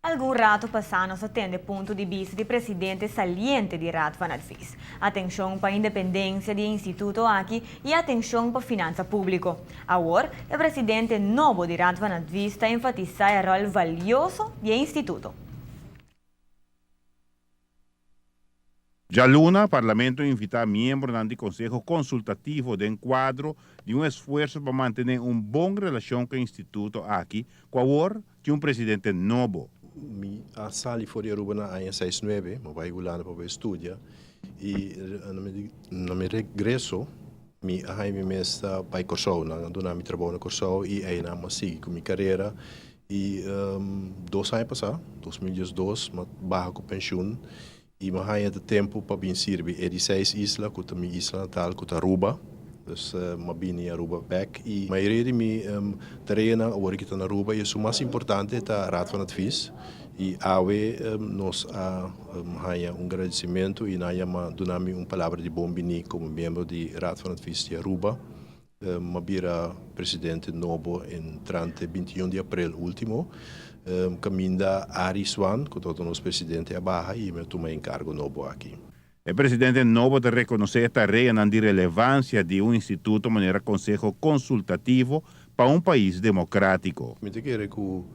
Algun rato pasá nos a tende punto di bista di presidente saliente di Raad van Advies. Atenshon pa independensia di e instituto aki i atenshon pa finansa públiko. Awor, e presidente nobo di Raad van Advies ta enfatisá e ròl valioso di e instituto. Djaluna, Parlamento a invitá miembronan di Konseho Konsultativo den kuadro di un esfuerso pa mantené un bon relashon ku e instituto aki, ku awor tin un presidente nobo. Mi a sali for di Aruba na aña seis nuebe, mi a bai Hulanda pa bai studia y na mi regreso mi a haña mi mes ta bai Kòrsou. Nan a duna mi trabou na Kòrsou y einan mi a sigui ku mi karera y dos aña pasá, 2012, mi a baha ku penshun I mi a haña ta tempu pa bin sirbi e di seis isla ku ta mi isla natal ku ta Aruba. Dus mi a bini Aruba bek i mayoria di mi tareanan awor ki ta na Aruba i esun mas importante ta Raad van Advies. I awe nos a haña un gradisimentu i nan a yama duna mi un palabra di bon bini komo miembro di Raad van Advies di Aruba. Mi a bira presidente nobo entrante 21 di aprel ultimo, caminda Arie Swan, cu tabata nos presidente, a baha y mi a tuma e encargo nobo aki. E presidente nobo ta reconoce e tareanan di relevancia di un instituto manera Conseho Consultativo pa un pais democratico. Mi ta kere cu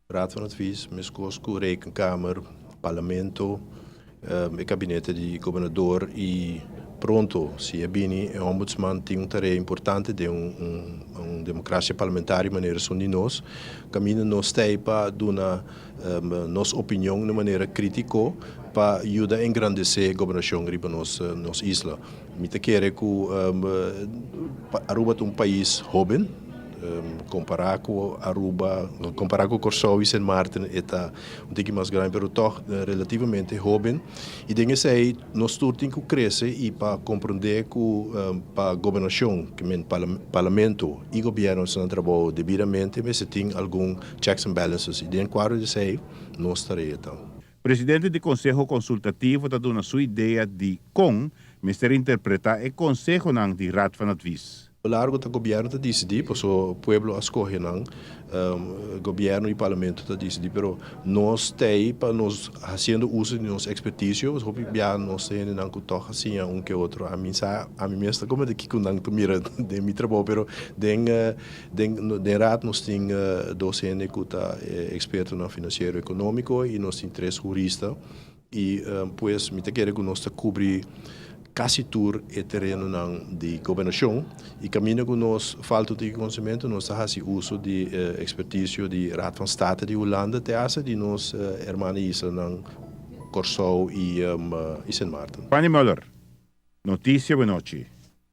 Raad van Advies, mescos cu Rekenkamer, Parlamento, e kabinete di gobernador y pronto si e bini e Ombudsman tin un tarea importante den un democracia parlamentario manera esun di nos, caminda nos ta ey pa duna nos opinion na manera critico pa yuda engrandece gobernacion riba nos isla. Mi ta kere ku Aruba ta un pais hoben, kompará ku Aruba, kompará ku Kòrsou i Sint Maarten e ta un tiki mas grandi pero tòg relativamente hoben. I den esei nos tur tin ku krese i pa komprondé ku pa gobernashon, ke men parlamento i gobièrnu hasi nan trabou debidamente mester tin algun checks and balances i den kuadro di esei nos tarea ta. Presidente di Konseho Konsultativo ta duna su idea di kon mester interpretá e konsehonan di Raad van Advies. Largo ta gobièrnu ta disidí, paso pueblo a skohe nan, gobièrnu i parlamento ta disidí, pero nos ta ei pa nos hasiendo uso di nos ekspertisio, pasobra hopi bia nos ta hendenan ku tòg a siña un ke otro, ami sa, ami mes ta komo di kiko nan ta mira den mi trabou, pero den Den den raad nos tin dos hende ku ta ekspertonan finansiero ekonómiko i nos tin tres hurista i pues mi ta kere ku nos ta kubri kasi tur e terenonan di gobernashon i kaminda ku nos falta un tiki konosementu nos ta hasi uso di ekspertisio di Raad van State di Hulanda te hasta di nos hermana islanan Kòrsou i Sint Maarten. Fanny Muller, Noticia Buenochi.